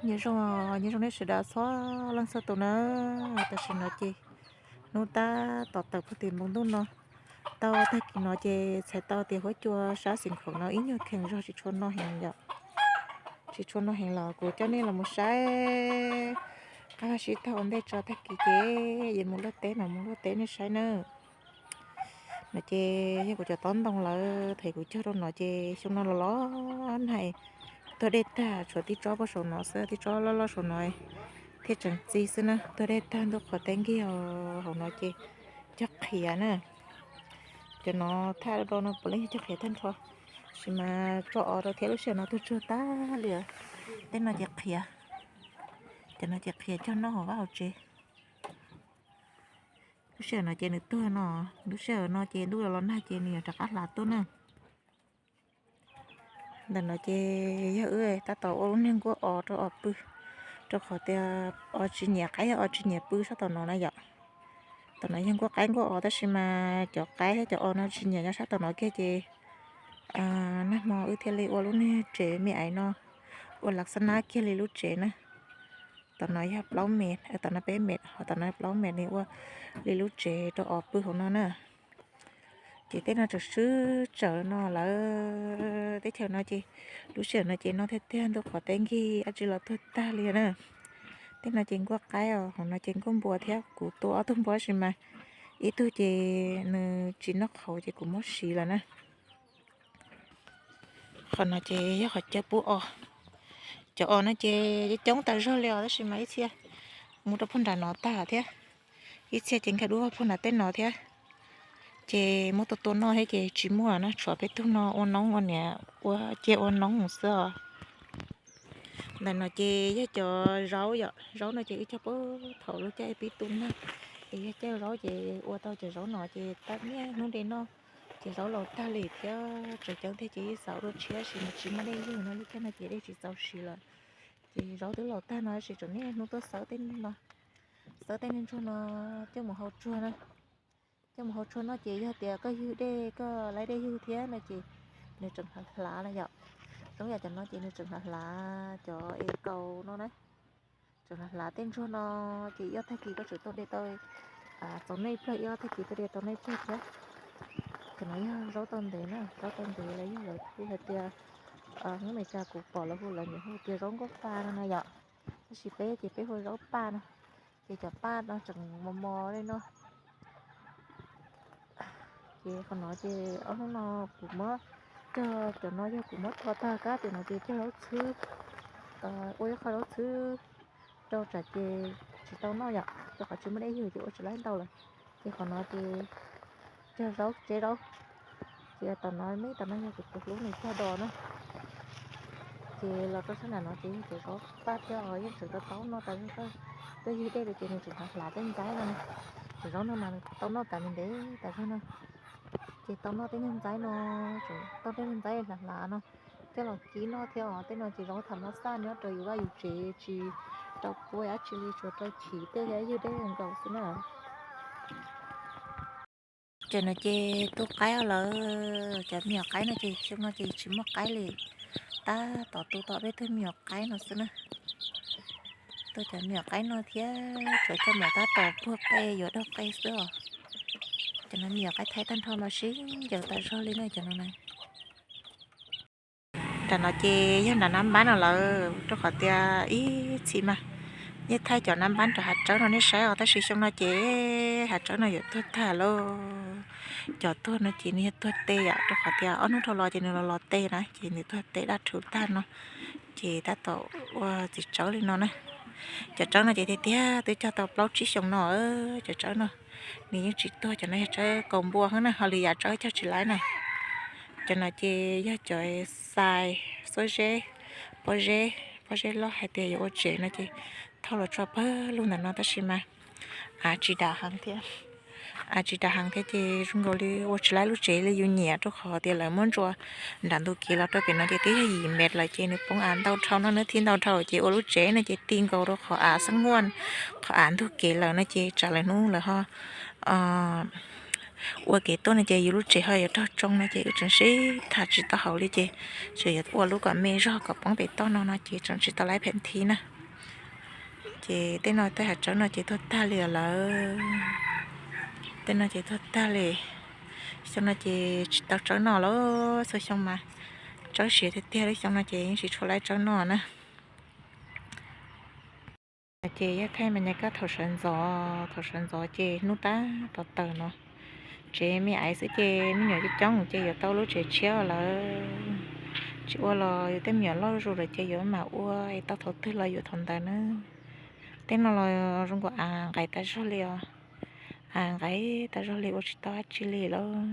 Nyob zoo, nyob zoo nej sawv daws txhua leej txhua tus na. Tam sim no ces hnub tab tom tawm puag tim npoo ntuj no, tau tag kis no ces txhais tau tias huab cua sab xeev khaum no ib nyuag kheev zog tsis tshua no heev yom. Tsis tshua no heev los kuv coj nej los mus saib qab vaj sib tog ua ntej tso, tag kis ces yuav mus luaj teb mas mus luaj teb nej saib na. No ces yog kuv cov tob ntoo lawm, thaum kuv cog rau no ces xyoo no los los nag, tuag dej tag, tshuav tib tsob puag saum no xwb, tib tsob loj loj saum no thiaj tseem txi xwb na. Tuag dej tag ntuj qhuav teb nkig hauv no ces cog qhiav na. Cov no thaj dab no puav leej yog cog qhiav tag nrho, tab sis mas tso os rau thiab lub sij hawm no tuag tsuag tag li. Tej no ces qhiav, cov no ces qhiav cog noj hauv vaj hauv tsev. Lub sij hawm no ces nws tuag no, lub sij hawm no ces ntuj los los nag ces nws yuav rov qab hlav tuaj na. Ntawm no ces yog wb tab tom ua lub niag nkuaj os rau os pw, rau qhov tias os tsis nyiam qaib thiab os tsis nyiam pw sab tom no na yom. Tom no yog nkuaj qaib nkuaj os tab sis mas cov qaib thiab cov os no tsis nyiam nyob sab tom no kiag ces nag hmo wb thiaj li ua lub niag tsev me aiv no ua lav xab nab kiag li lub tsev na. Tom no yog plaub mev, tom no peb mev, ho tom no plaub mev li ua li lub tsev rau os pw hauv no na. Ces tej no tseem swb tsawv no lawm, teb chaws no ces lub sij hawm no ces no tiag tiag ntuj qhuav teb nkig dab tsi los tuag tag li na. Tej no ces nkuaj qaib os, hauv no ces nkuaj npua thiab, kuv tua ob tug npua tab sis mas ib tug ces nws tsis noj qhauv ces kuv muab siv lawm na. Qhov no ces yog qhov chaw pub os. Cov os no ces coob tas zog li os tab sis mas ib txhia mus rau puag nram no tag thiab, ib txhia ces nkag dub puag nram tej no thiab. Ces muab tua tua noj thiab ces tsis muaj na, tshuav peb tug no ua noob ua niam ua ciaj ua noob xwb os. Ntawm no ces yog cov zaub yom, zaub no ces wb cog puag thaum lub caij pib tu nag, es yog caij zaub ces ua tau cov zaub no ces tau niaj hnub de noj. Ces zaub laus tag li thiab tseem ceeb thiab ces ib xav ua dua tshiab sis mas tsis muaj dej ywg no, lub caij no ces dej tsis txaus siv lawm. Ces zaub twb laus tag no tab sis tseem niaj hnub tuaj xawb tej no, xawb tej niag ntsuag no coj mus hau tsuag na. Coj mus hau tsuag no ces yog tias koj ywg dej, koj laib dej ywg thiab no ces nws tseem hlav hlav na yom. Zoo yam cov no ces nws tseem hlav hlav, cov es kaus no na. Tseem hlav hlav tej ntsuag no ces ib ob tag kis koj tseem tuaj de tau txaus nej ib pliag, ib ob tag kis tuaj de tau nej ib pliag thiab. Cov no yog zaub tau ntev na, zaub tau ntev los yog lawv hu hais tias, hnub Amelikas kuv pom lawv hu, lawv nyiam hu tias zaub nkuaj paj no na yom. Tab sis peb ces peb hu zaub paj no. Ces cov paj no tseem mos mos li no. Ces qhov no ces ob hnub no kuv muab cog, cov no yog kuv muab tho tag kab ces no ces cog zaub txhwb, ua ib qho zaub txhwb rau tsam ces tsis tau noj yom, rau qhov tsis muaj dej ywg ces ua tsis laib ntau lawm. Ces qhov no ces cog zaub tsev zaub. Ces tom no me tom no yog kuv tus hlub nws cog dos na. Ces los rau sab nram no ces yog cov zaub paj thiab os, yeej tseem tau taub noj tas zog, tuaj ywg dej li ces nws tseem hlav hlav tej ntxaib no na. Cov zaub no mas nws tau noj tas ntev tas zog na. Ces tau noj tej niag ntxaib no, tseem tau tej niag ntxaib hlav hlav no coj los kib noj thiab os. Tej no ces zaub tham mab xaj nyob rau yus vaj yus tsev, tsis rau puab dab tsi li, tsuas rau chim tej thiab ywg dej nkaus xwb na. Ces no ces tu qaib lawm, cov me nyuam qaib no ces xyoo no ces tsis muaj qaib li, tab tom tu tau peb tug me nyuam qaib no xwb na. Tu cov me nyuam qaib no thiab tsuav coj mus tab tom puag qe yuav daug qe xwb os. Cov no me nyuam qaib thaib tag nrho mas sib ncaws tas zog li na cov no na. Nram no ces yog nram nab npab no lawm, rau qhov tias ib txhis mas yeej thaij cov nab npab nram hav tsawb no nej saib os, tab sis xyoo no ces hav tsawb no yuav tuag tag lauj. Cov tuag no ces nws yog tuag teg yom, rau qhov tias ob hnub dhau los ces nws los los teg na, ces nws tuag teg daj rhuv tag no, ces tab tom ua txiv tsawb li no na. Cov tsawb no ces tiag tiag twb cog tau plaub tsib xyoos no, cov tsawb no nws yeej tsis tuag, cov no yog tsawb kaus npua hab na, ho lwm yam tsawb cog tsis laib na. Cov no ces yog cov xais, xuab zeb, pob zeb, pob zeb loj hais tias yuav ua tsev no ces thauj los tso pawg lug ntawm no tab sis mas av tsis dav heev thiab. Av tsis dav heev thiab ces zoo nkaus li ua tsis laib lub tsev li yus nyiam, rau qhov tias lawv muab ntsuas nram ntug kev los rau pem no ces twb yog yim mev lawm ces nws poob av ntau dhau no, nws thiaj ntau dhau ces ua lub tsev no ces ti nkaus rau qhov av xab nguaj, qhov av ntug kev lawm no ces tsam lawv hnub lawv ho ua kev tuaj no ces yus lub tsev ho yuav raug tsoo no ces wb tseem sib tham tsis tau hauv li ces tseem yuav ua lub kom me zog kom poob pem toj no no ces tseem tsis tau laib phem thiab na. Ces tej no tej hav tsawb no ces tuag tag li lawm. Tej no ces tuag tag li. Xyoo no ces tsis tau tsawb noj lawm, txhua xyoo mas tsawb siav tiag tiag, lub xyoo no ces yeej tsis tshua laib tsawb noj na. Ces yog thaij me nyuam kab thaum sawv ntxov, thaum sawv ntxov ces hnub tab tom tawm no. Tsev me aiv xwb ces me nyuam coob coob ces yuav tau lub tsev tshiab lawm. Tsis ua los yus tej me nyuam loj zuj zus lawm ces yuav mam ua, es tau thaum twg los yuav thaum ntawd na. Tej no los zoo nkaus av nqaim tas zog li os. Av nqaim tas zog li ua tsis tau dab tsi li lawm.